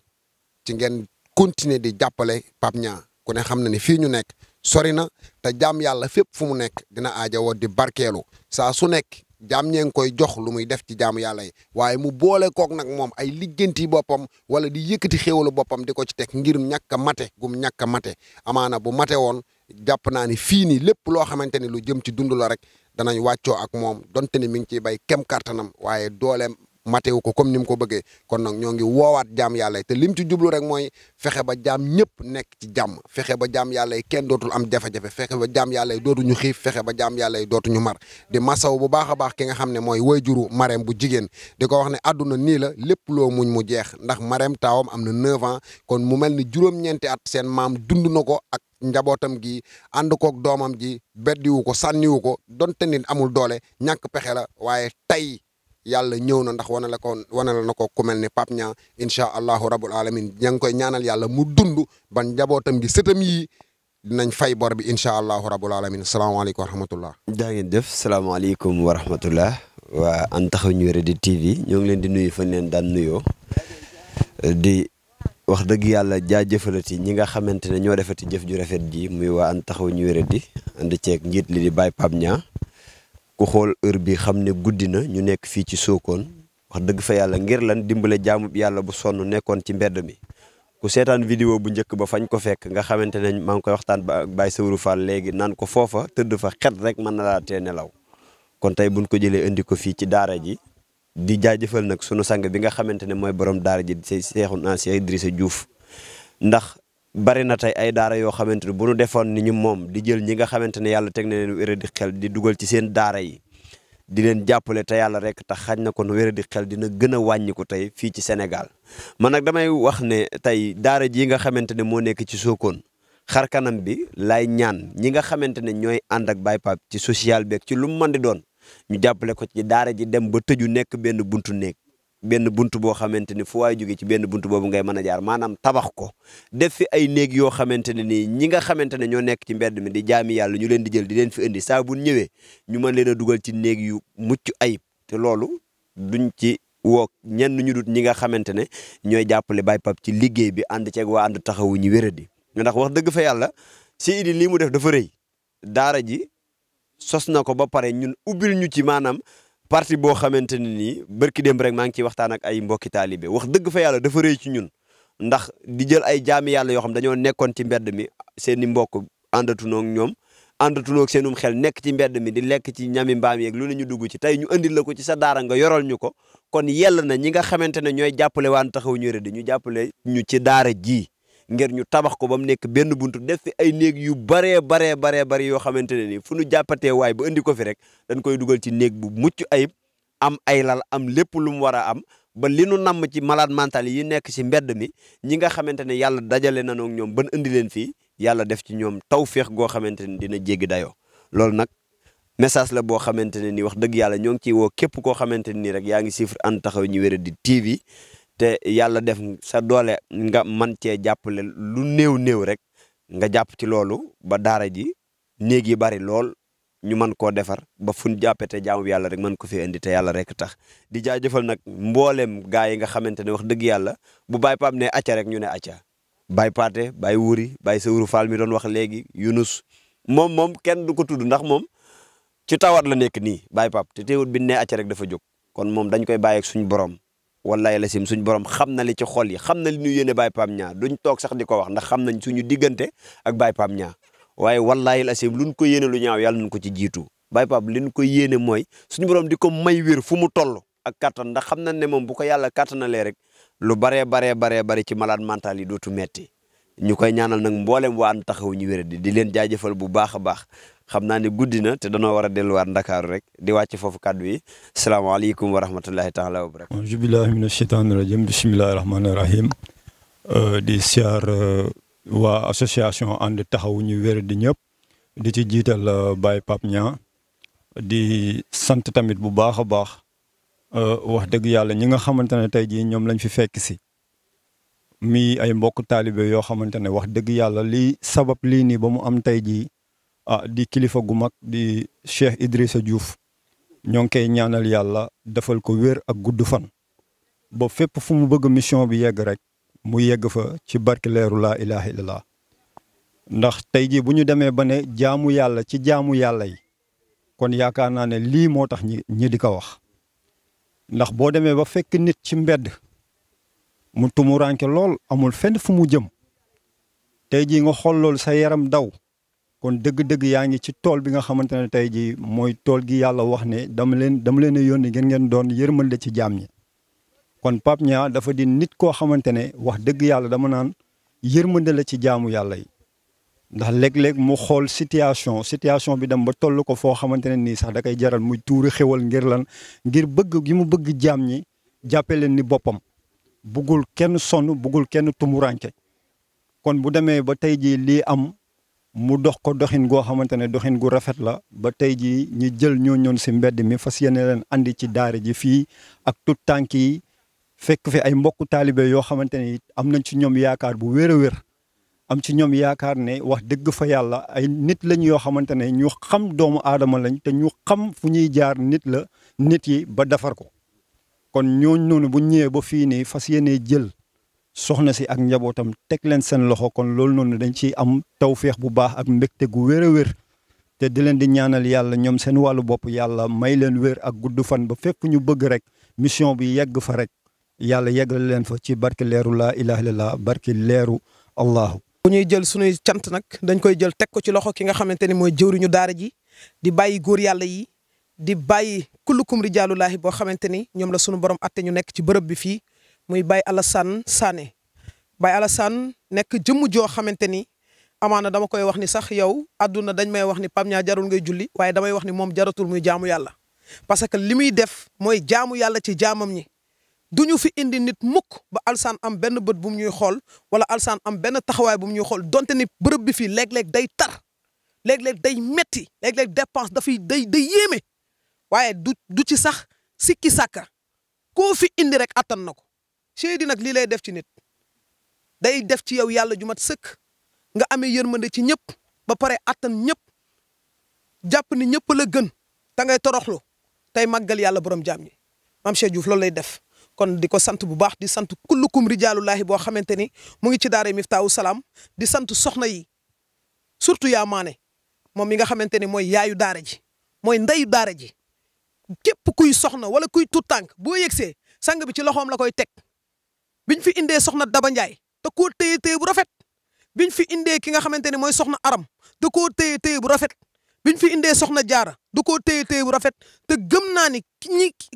ci ngeen continuer di jàppale Pape Niang ku ne xam na ni fii ñu nekk sori na te jaam yàlla fépp fu mu nekk dina aajowoo di barkeelu saa su nekk jaam ñee ngi koy jox lu muy def ci jaamu yàlla yi waaye mu boole kook nag moom ay ligganti boppam wala di yëkkati xéwalu boppam di ko ci teg ngir ñàkk a mate gum ñàkk a mate amaana bu mate woon jàpp naa ni fii nii lépp loo xamante ni lu jëm ci dund la rek danañ wàccoo ak moom donte ni mi ngi ciy bay kem kartanam waaye dooleem matewu ko comme ni mu ko bëggee kon nag ñoo ngi woowaat jaam yàlla yi te lim ci jublu rek mooy fexe ba jaam ñëpp nekk ci jàmm fexe ba jaam yàlla yi kenn dootul am jafe-jafe fexe ba jaam yàlla yi dootuñu xiif fexe ba jaam yàlla yi dootuñu mar di masaw bu baax a baax ki nga xam ne mooy wayjuru Marème bu jigéen di ko wax ne àdduna nii la lépp loo muñ mu jeex ndax Marème taawam am na 9 ans kon mu mel ni juróom-ñeenti at seen maam dund na ko ak njabootam gi ànd kook doomam ji beddiwu ko sànniwu ko donte nit amul doole ñàkk pexe la waaye tey yàlla ñëw na ndax wane la na ko ku mel ni Pape Niang incha allahu rabul alamin ña ngi koy ñaanal yàlla mu dund ban njabootam gi sëtam yi dinañ fay bor bi incha allahu rabul alamin salaamaaleykum wa rahmatullah. daa ngeen def salaamaaleykum wa rahmatullah waa An Taxawu ñu Wéradi TV ñoo ngi leen di nuyu fañ leen daan nuyoo di wax dëgg yàlla jaajëfalati ñi nga xamante ne ñoo defati jëf ju rafet ji muy waa An Taxawu ñu Wéradi ànd ceeg njiit li di Baye Pape Niang ku xool heure bi xam ne guddi na ñu nekk fii ci Sokone wax dëgg fa yàlla ngir lan dimbale jaamu yàlla bu sonn nekkoon ci mbedd mi ku seetaan vidéo bu njëkk ba fañ ko fekk nga xamante ne maa ngi koy waxtaan ba ak Baye Sewru Fall léegi naan ko foofa tëdd fa xet rek mën na laa tee nelaw kon tey buñ ko jëlee indi ko fii ci daara ji di jaajëfal nag sunu sang bi nga xamante ne mooy borom daara ji Seexuna Cheikh Idrissa Diouf ndax bari na tey ay daara yoo xamante ne bu nu defoon ni ñu moom di jël ñi nga xamante ne yàlla teg na leen wéradi xel di dugal ci seen daara yi di leen jàppale te yàlla rek tax xañ na kon wéradi xel dina gën a wàññi ko tey fii ci Sénégal man nag damay wax ne tey daara ji nga xamante ne moo nekk ci Sokone xar kanam bi lay ñaan ñi nga xamante ne ñooy ànd ak Baye Pape ci social beeg ci lu mu mën di doon ñu jàppale ko ci daara ji dem ba tëju nekk benn buntu néeg benn buntu boo xamante ni fu waay jóge ci benn buntu boobu ngay mën a jaar maanaam tabax ko def fi ay néeg yoo xamante ne nii ñi nga xamante ne ñoo nekk ci mbedd mi di jaami yàlla ñu leen di jël di leen fi indi saa bu ñëwee ñu mën leen a dugal ci néeg yu mucc ayib te loolu duñ ci woo ñenn ñu dut ñi nga xamante ne ñooy jàppale Baye Pape ci liggéey bi ànd ceeg waa ànd taxawu ñu wéradi ndax wax dëgg fa yàlla si idi lii mu def dafa rëy daara ji sos na ko ba pare ñun ubbil ñu ci maanaam parti boo xamante ne nii barki démb rek maa ngi ciy waxtaan ak ay mbokki taalibe wax dëgg fa yàlla dafa rëy ci ñun ndax di jël ay jaami yàlla yoo xam dañoo nekkoon ci mbedd mi seen i mbokk àndatunoo ak ñoom àndatunoo ak seenum xel nekk ci mbedd mi di lekk ci ñami mbaam yeeg lu ne ñu dugg ci tey ñu andil la ko ci sa daara nga yoral ñu ko kon yell na ñi nga xamante ne ñooy jàppale waan taxaw ñu rëdd ñu jàppale ñu ci daara ji ngir ñu tabax ko ba mu nekk benn buntu def fi ay néeg yu baree bari yoo xamante ne ni fu ñu jàppatee waay ba indi ko fi rek dañ koy dugal ci néeg bu mucc ayib am ay lal am lépp lu mu war a am ba li nu namm ci malade mental yi nekk ci mbedd mi ñi nga xamante ne yàlla dajale na ak ñoom ban indi leen fii yàlla def ci ñoom tawféex goo xamante ne dina jéggi dayoo loolu nag message la boo xamante ne ni wax dëgg yàlla ñoo ngi ciy woo képp koo xamante ne ni rek yaa ngi suivre And Taxawu ñu Wéradi TV te yàlla def sa doole nga man cee jàppale lu néew rek nga jàpp ci loolu ba daara ji néeg yi bari lool ñu mën koo defar ba fu ñu jàppate jaamu bi yàlla rek mën ko fi indi te yàlla rek tax di jaajëfal nag mboolem gaa yi nga xamante ne wax dëgg yàlla bu Baye Pape ne acca rek ñu ne acca Baye Paate Baye Wuri Baye Sawru Fall mi doon wax léegi Yunus moom kenn du ko tudd ndax moom ci tawat la nekk nii Baye Pape te teewut bi ne acca rek dafa jóg kon moom dañ koy bàyyi ak suñu borom wallahi la sim suñu borom xam na li ci xol yi xam na li ñu yéene Baye Pape ñaa duñ toog sax di ko wax ndax xam nañ suñu diggante ak Baye Pape ñaa waaye wallahi la sim luñ ko yéene lu ñaaw yàlla nañ ko ci jiitu Baye Pape liñ ko yéene mooy suñu borom di ko may wér fu mu toll ak kattan ndax xam nañ ne moom bu ko yàlla kattanalee rek lu bari ci malade mental yi dootu metti ñu koy ñaanal nag mboolem waa And Taxawu ñu Wéradi di leen jaajëfal bu baax a baax xam naa ne guddi na te danoo war a delluwaat Ndakaaru rek di wàcc foofu kàddu yi salaamaaleykum wa rahmatullahi taala wa barakatu auzu billahi mina shaytaani rajim bismillahi rahmaani rahim di siyaar waa association And Taxawu ñu Wéradi ñëpp di ci jiital Baye Pape Niang di sant tamit bu baax a baax wax dëgg yàlla ñi nga xamante ne tey jii ñoom lañ fi fekk si mi ay mbokk taalibe yoo xamante ne wax dëgg yàlla lii sabab lii nii ba mu am tey jii di kilifa gu mag di Cheikh Idrissa Diouf ñoo ngi koy ñaanal yàlla defal ko wér ak gudd fan ba fépp fu mu bëgg mission bi yegg rek mu yegg fa ci barke leeru laa ilaha illallah ndax tey jii bu ñu demee ba ne jaamu yàlla ci jaamu yàlla yi kon yaakaar naa ne lii moo tax ñi di ko wax ndax boo demee ba fekk nit ci mbedd mu tumuranke lool amul fenn fu mu jëm tey jii nga xool loolu sa yaram daw kon dëgg-dëgg yaa ngi ci tool bi nga xamante ne tey jii mooy tool gi yàlla wax ne dama leen a yónni ngeen doon yërmande ci jaam ñi kon Pape Niang dafa di nit koo xamante ne wax dëgg yàlla dama naan yërmande la ci jaamu yàlla yi ndax léeg-léeg mu xool situation bi dem ba toll ko foo xamante ne nii sax da koy jaral muy tuuri xewal ngir bëgg gi mu bëgg jaam ñi jàppe leen ni boppam buggul kenn sonn buggul kenn tumuranke kon bu demee ba tey jii lii am mu dox ko doxin goo xamante ne doxin gu rafet la ba tey jii ñi jël ñoon si mbedd mi fas yéene leen andi ci daara ji fii ak tout tànk yi fekk fi ay mbokku taalibe yoo xamante ne am nañ ci ñoom yaakaar bu wér a wér am ci ñoom yaakaar ne wax dëgg fa yàlla ay nit lañ yoo xamante ne ñu xam doomu aadama lañ te ñu xam fu ñuy jaar nit yi ba defar ko kon ñooñ noonu bu ñëwee ba fii nii fas yéene jël soxna si ak njabootam teg leen seen loxo kon loolu noonu dañ ciy am tawféex bu baax ak mbégte gu wér a wér te di leen di ñaanal yàlla ñoom seen wàllu bopp yàlla may leen wér ak gudd fan ba fépp ñu bëgg rek mission bi yegg fa rek yàlla yeggal leen fa ci barke leeru laa ilaha illallah barke leeru allahu bu ñuy jël suñuy cant nag dañ koy jël teg ko ci loxo ki nga xamante ni mooy jëwriñu daara ji di bàyyi góor yàlla yi di bàyyi kullukum rijaalullaahi boo xamante ni ñoom la sunu borom atte ñu nekk ci bërëb bi fii muy Baye Alassane Sané Baye Alassane nekk jëmm joo xamante ni amaana dama koy wax ni sax yow àdduna dañ may wax ni Pape Niang jarul ngay julli waaye damay wax ni moom jaratul muy jaamu yàlla parce que li muy def mooy jaamu yàlla ci jaamam ñi duñu fi indi nit mukk ba Alassane am benn bët bu mu ñuy xool wala Alassane am benn taxawaay bu mu ñuy xool donte ni bërëb bi fii léeg-léeg day tar léeg-léeg day metti léeg-léeg dépense dafay day yéeme waaye du ci sax sikki sàkka koo fi indi rek attan na ko Seydi nag lii lay def ci nit day def ci yow yàlla ju mat sëkk nga amee yërmande ci ñëpp ba pare attan ñëpp jàpp ni ñëpp la gën da ngay toroxlu tey màggal yàlla borom jaam ñi Mame Cheikh Diouf loolu lay def kon di ko sant bu baax di sant kullukum rijaalullaahi boo xamante ni mu ngi ci daara Miftaahu Salaam di sant soxna yi surtout yaa maane moom mi nga xamante ni mooy yaayu daara ji mooy ndeyu daara ji képp kuy soxna wala kuy tuut tànk boo yegsee sang bi ci loxoom la koy teg biñ fi indee soxna Daba Ndiaye te koo téye bu rafet biñ fi indee ki nga xamante ni mooy soxna Aram da koo téye bu rafet biñ fi indee soxna Jaara da koo téye bu rafet te gëm naa ni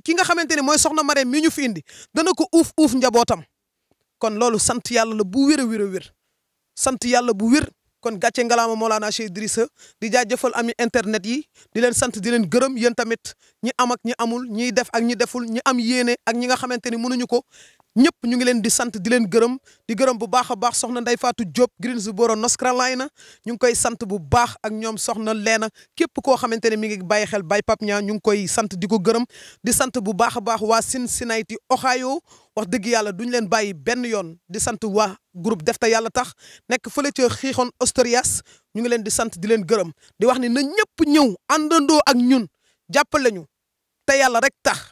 ki nga xamante ni mooy soxna Marème mi ñu fi indi dana ko uuf njabootam kon loolu sant yàlla la bu wér a wér a wér sant yàlla bu wér kon gàcce ngalaama Mawlana Cheikh Idrissa di jaajëfal ami internet yi di leen sant di leen gërëm yéen tamit ñi am ak ñi amul ñiy def ak ñi deful ñi am yéene ak ñi nga xamante ni mënuñu ko ñëpp ñu ngi leen di sant di leen gërëm di gërëm bu baax a baax soxna Ndeye Fatou Diop Greensboro North Carolina ñu ngi koy sant bu baax ak ñoom soxna Leena képp koo xamante ne mi ngi bàyyi xel Baye Pape Niang ñu ngi koy sant di ko gërëm di sant bu baax a baax waa Cincinnati Ohio wax dëgg yàlla duñ leen bàyyi benn yoon di sant waa groupe def te yàlla tax nekk fële ca Xiixoon Asturias ñu ngi leen di sant di leen gërëm di wax ni na ñëpp ñëw àndandoo ak ñun jàppale ñu te yàlla rek tax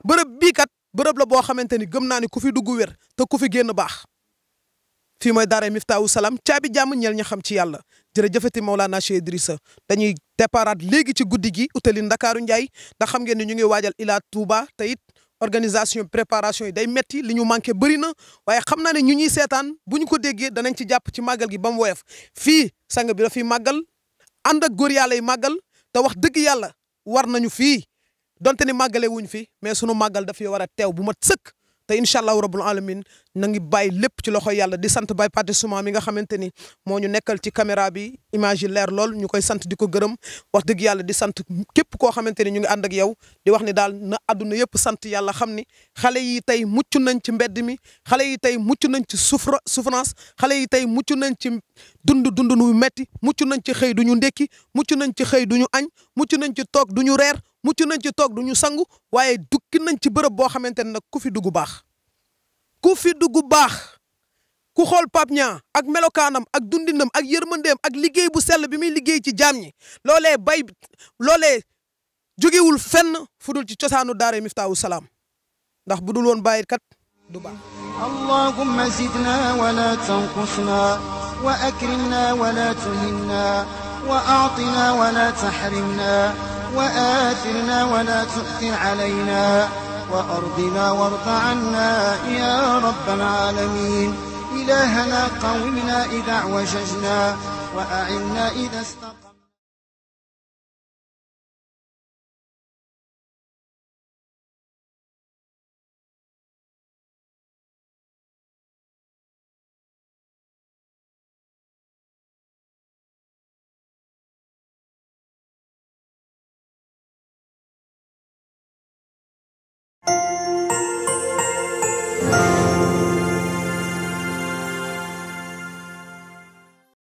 bërëb bii kat bërëb la boo xamante ni gëm naa ni ku fi dugg wér te ku fi génn baax fii mooy daara Miftaahu Salaam caabi jàmm ñeel ña xam ci yàlla jërëjëfati Mawlana Cheikh Idrissa dañuy déparaat léegi ci guddi gi utali Ndakaaru Njaay ndax xam ngeen ni ñu ngi waajal Ila Touba te it organisation préparation yi day metti li ñu manqué bëri na waaye xam naa ne ñu ñuy seetaan bu ñu ko déggee danañ ci jàpp ci màggal gi ba mu woyof fii sang bi dafiy màggal ànd ak góor yàlla yi màggal te wax dëgg yàlla war nañu fii donte ni màggale wuñ fi mais sunu màggal dafay war a teew bu mat sëkk te incha allahu rabbul alamin na ngi bàyyi lépp ci loxo yàlla di sant Baye Pathé Souma mi nga xamante ni moo ñu nekkal ci caméra bi image yi leer lool ñu koy sant di ko gërëm wax dëgg yàlla di sant képp koo xamante ni ñu ngi ànd ak yow di wax ni daal na àdduna yëpp sant yàlla xam ni xale yi tey mucc nañ ci mbedd mi xale yi tey mucc nañ ci souffrance xale yi tey mucc nañ ci dund nu metti mucc nañ ci xëy du ñu ndekki mucc nañ ci xëy du ñu añ mucc nañ ci toog du ñu reer mucc nañ ci toog du ñu sangu waaye dukki nañ ci bërëb boo xamante ne nag ku fi dugg baax ku fi dugg baax ku xool Pape Niang ak melokaanam ak dundinam ak yërmandeem ak liggéey bu sell bi muy liggéey ci jaam ñi loolee jógewul fenn fu dul ci cosaanu daara Miftaahu Salaam ndax bu dul woon bàyyi kat du baax اللهم زدنا ولا تنقصنا وأكرمنا ولا تهنا وأعطنا ولا تحرمنا وآثرنا ولا تؤثر علينا وأرضنا وارض عنا يا رب العالمين إلهنا قومنا إذا اعوججنا وأعنا إذا استقمنا